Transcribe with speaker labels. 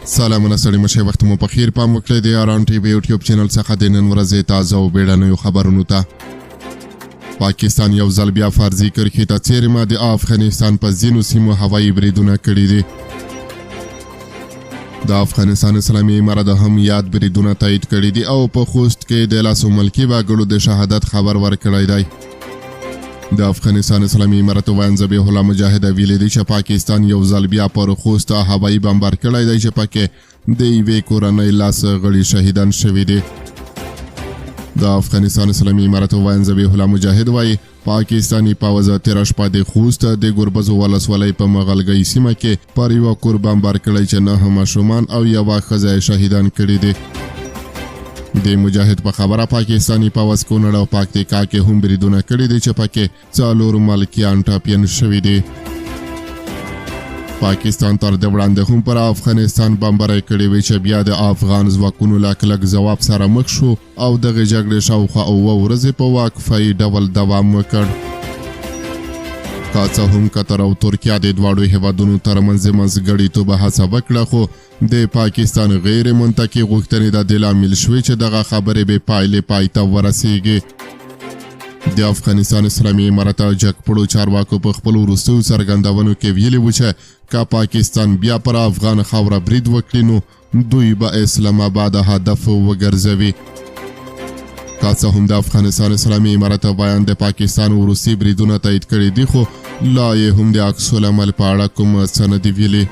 Speaker 1: سلامونه ستړي مشه وخت مو په خیر. پام وکړئ د یاران ټي وي یوټیوب چینل څخه د نن ورځې تازه او بیړنیو خبرونو ته. پاکستان یو ځل بیا فرضي کرښې ته څېرمه د افغانستان په ځینو سیمو هوایي بریدونه کړي دي. د افغانستان اسلامي امارت هم یاد بریدونه تایید کړي دي او په خوست کې د لاسو ملکي وګړو د شهادت خبر ورکړی دی. د افغانستان اسلامي امارت ویاند ذبیح الله مجاهد ویلي دي چې پاکستان یو ځل بیا پر خوست هوایي بمبار کړی دی چې پکې د یوې کورنۍ لاس غړي شهیدان شوي دي. د افغانستان اسلامي امارت ویاند ذبیح الله مجاهد وایي، پاکستاني پوځ تېره شپه د خوست د ګربزو ولسوالۍ په مغلګۍ سیمه کې پر یوه کور بمبار کړی چې 9 ماشومان او یوه ښځه یې شهیدان کړي دي. د مجاهد په خبره، پاکستاني پوځ کونړ او پکتیکا کې هم بریدونه کړي دي چې پکې 4 ملکیان ټپیان شوي دي. پاکستان تر دې وړاندې هم پر افغانستان بمبارۍ کړې وې چې بیا د افغان ځواکونو له کلک ځواب سره مخ شو او دغې جګړې شاوخوا 7 ورځې په وقفه ډول دوام وکړ. که څه هم قطر او ترکیه د دواړو هیوادونو ترمنځ منځګړیتوب هڅه وکړه، خو د پاکستان غیر منطقي غوښتنې د دې لامل شوې چې دغه خبرې بې پایلې پای ته ورسیږي. د افغانستان اسلامي امارت جګپوړو چارواکو په خپلو وروستیو څرګندونو کې ویلي وو چې که پاکستان بیا پر افغان خاوره برید وکړي نو دوی به اسلام آباد هدف وګرځوي. که څه هم د افغانستان اسلامي امارت ویاند د پاکستان وروستي بریدونه تایید کړي دي، خو لا یې هم د عکس العمل په اړه کوم څه نه دي ویلي.